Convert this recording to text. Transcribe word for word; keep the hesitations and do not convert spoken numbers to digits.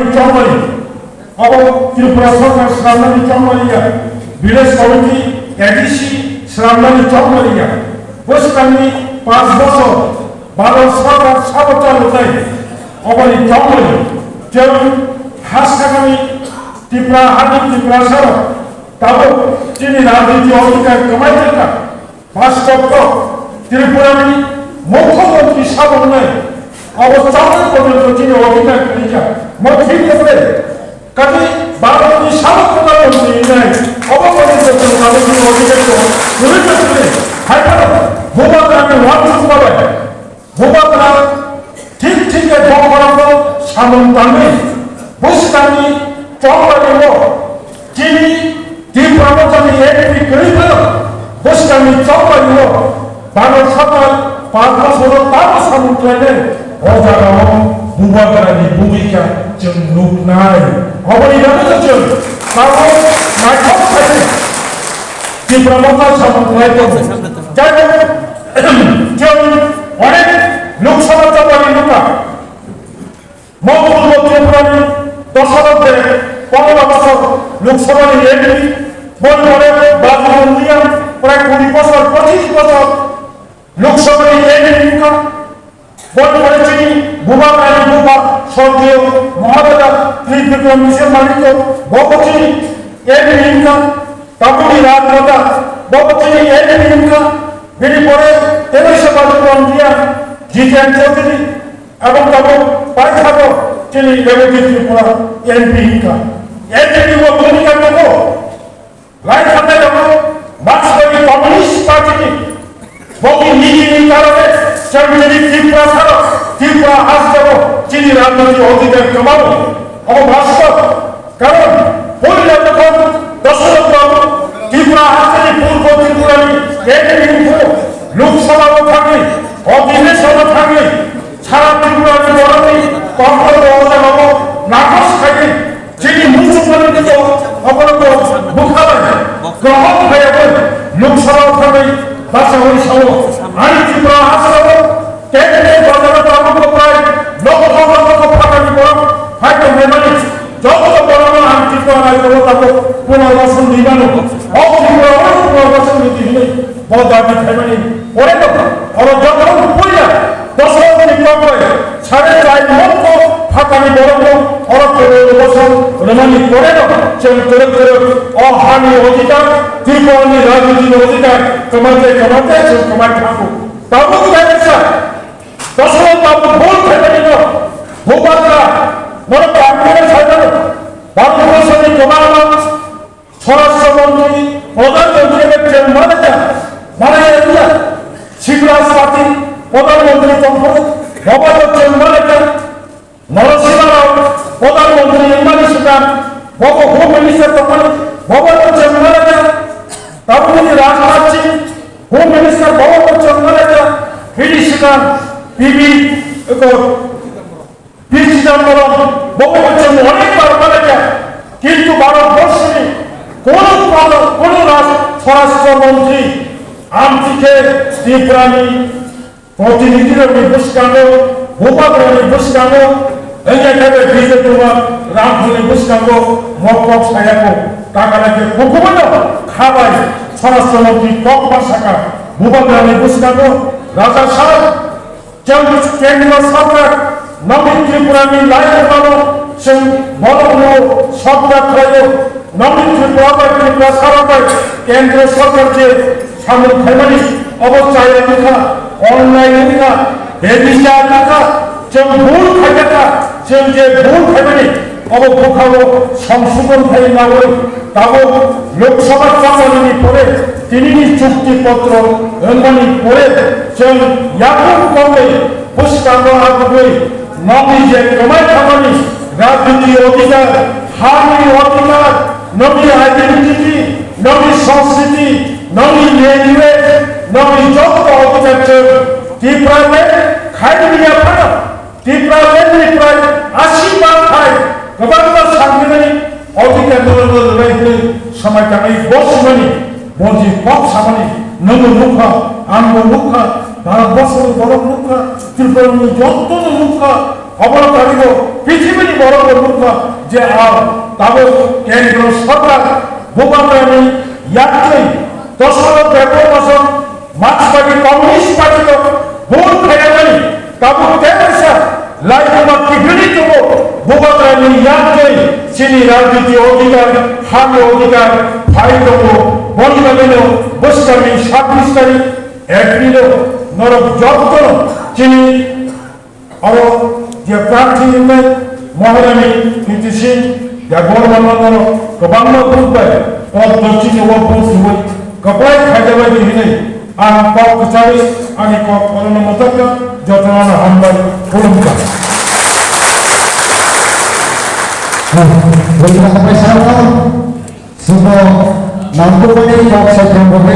Chongmani, abo Tripura Sarkar swnamnani chongmani ya, Village Committee, A D C swnamnani chongmani ya. Bwskangni panch bochor Bharat Sarkar sabo chaluknai, oboni chongmani. Chwng haskakani Tripura hani Tripura sarok tabuk chini rajniti odhikar kwmai thangkha. Bastobko Tripurani Mukhyamantri sabo wngnai, abo chawai porjonto chini odhikar kwrwi kha. Mo thik khe bre, kati Bharatni sabo Pradhan Mantri wngnai, abo porjonto chwng abo chini odhikar kwrwi kha. Hai phano Bubagrani uansuk bai Bubagra thik thik khe bokhorokno samung tangwi bwskangni chongmani-o chini Tipra Mothani M P kwrwi phano bwskangni chongmani-o Bharat Sarkar panch bochoro tamo samung khlainai o jagao Bubagrani bhumika chwng nuknai. Oboni bagwi chwng tabuk naithok khlai Tipra Motha samung khlai tongo. Jai hok, chwng onek Lok Sabha chapani nukha. Mo purbo Tripurani dosha rok de pondro bochor Lok Sabhani M P, boni pore Babu Bondiyan prai kuri bochor, pochis bochor Lok Sabhani M P wngkha. Boni pore chini Bubagrani buba Sorgiyo Mahadeva Tribikrom Misra Manikya, bo bo chini M P wngkha. Tabukni Rajmata, bo bo chini M P wngkha. Bini pore Tenisha Babu Bondiyan, Jiten Chaudhary, Aboni tabuk paithago chini Reboti Tripura M P wngkha. M P ni bo bhumika tongo. Lai khatai tongo, Marxbari Communist Party ni bokni niti ni karone chwng chini Tripura saro, Tripura hasteo chini rajniti odhikar kwmao. Obo bastob. Karon, puila jokhon Dasarath Babu Tripura hasteni purbo Tripurani M P wngkha, Lok Sabha o thangwi, odhibeshon o thangwi, sara Tripurani borokni kokno bo o jagao nakhos khaiwi, chini muchungmani twibo oborokno bwkha bai grohon khaiyawi Lok Sabha o thangwi bachaui sao, ani Tripura hasteo Cabinet bajaro tabukbo prai nokho nokho phatani borok phai tonglaimani joto borokno ang Tripura rajyo tabuk punarbasan rimano. O Tripura o punarbasan ridi hinwi bo dabi khaimani pore no oro joto puila dosrokni kokbai sare chai mokho phatani borokno oro punarbasan rimani pore no chwng kwrwk kwrwk o hani odhikar Tripurani rajnitini odhikar kwmaite kwmaite chwng kwmai thango. Tabuk kaisa Dasarath Babu bhul khaimani no, Bubagra, norok kaham khe saimano, Bharatbosoni kwbangma Swarashtra Montri, Pradhan Montri bai chwng manager, manager wngya, Shivraj Patil, Pradhan Montri tongphuru, bobo chwng manager, Narasimha Rao, Pradhan Montri wngmani swkang, bobo Home Minister tongmani, bobo chwng manager, tabukni Rajnath Singh, Home Minister bobo chwng manager, bini swkang P B, eko, P Chidambaram bobo chwng onek bar manager, kintu Bharat borshoni kono pradhan, kono raj, Swarashtra Montri amtwi khe Tripurani protinidhirokni bwskango, Bubagrani bwskango, wngya khe Bijay Kumar Ramphalni bwskango mokok sayako, takana khe kukubuno khabai Swarashtra Montri kokma saka, Bubagrani bwskango Raja Sahab, Chwng Kendra Sarkar nokni Tripurani lairokno chwng borokno sokda khlaio. Nokni Tripura bai Tripura sara bai Kendra Sarkar je samung khaimani obo chaya wngkha, onnai wngkha, bebichar wngkha, chwng bhul khaikha, chwng je bhul khaimani obo bwkhao songsodhon khai nawi tabuk Lok Sabha chapmani pore tinini chukti potro wngmani pore chwng yakung tongwi bwskango abugwi nokni je kwmai thangmani rajniti odhikar, hani odhikar, nokni identity, nokni sanskriti, nokni language, nokni joto odhikar chwng Tipraland khaimani yaphano Tipralandni prai asi bangthai kwbangma sangnani odhikar norokno rwnai hwnwi swmai tangwi bo swmani, bonsi kok samani, nwngbo nukha, angbo nukha, Bharat borsoni borok nukha, Tripurani jotono nukha, khobor karigo Pithibini borok rok nukha je a tabuk kendro sorkar Bubagrani yaktwi dosaro bebor masong Marxbadi, Communist Party rok vote khainani tabuk teisa laibuma kiphilwi tongo. Bubagrani yaktwi chini rajniti odhikar, hani odhikar phai tongo. Boni bagwino bwskangni sabbish tarik April o norok jotono chini oro je prarthi wngnai Maharani Kriti Singh Debbarma no norok kwbangma vote bai pondroshi ni o vote rwui kwplai khaijak bai di hinwi ang kok kwchari ani kok orono mwthangkha. Jotono hambai, khulumkha. Hambai sir, chwngno nangkukmani kok saithamu bagwi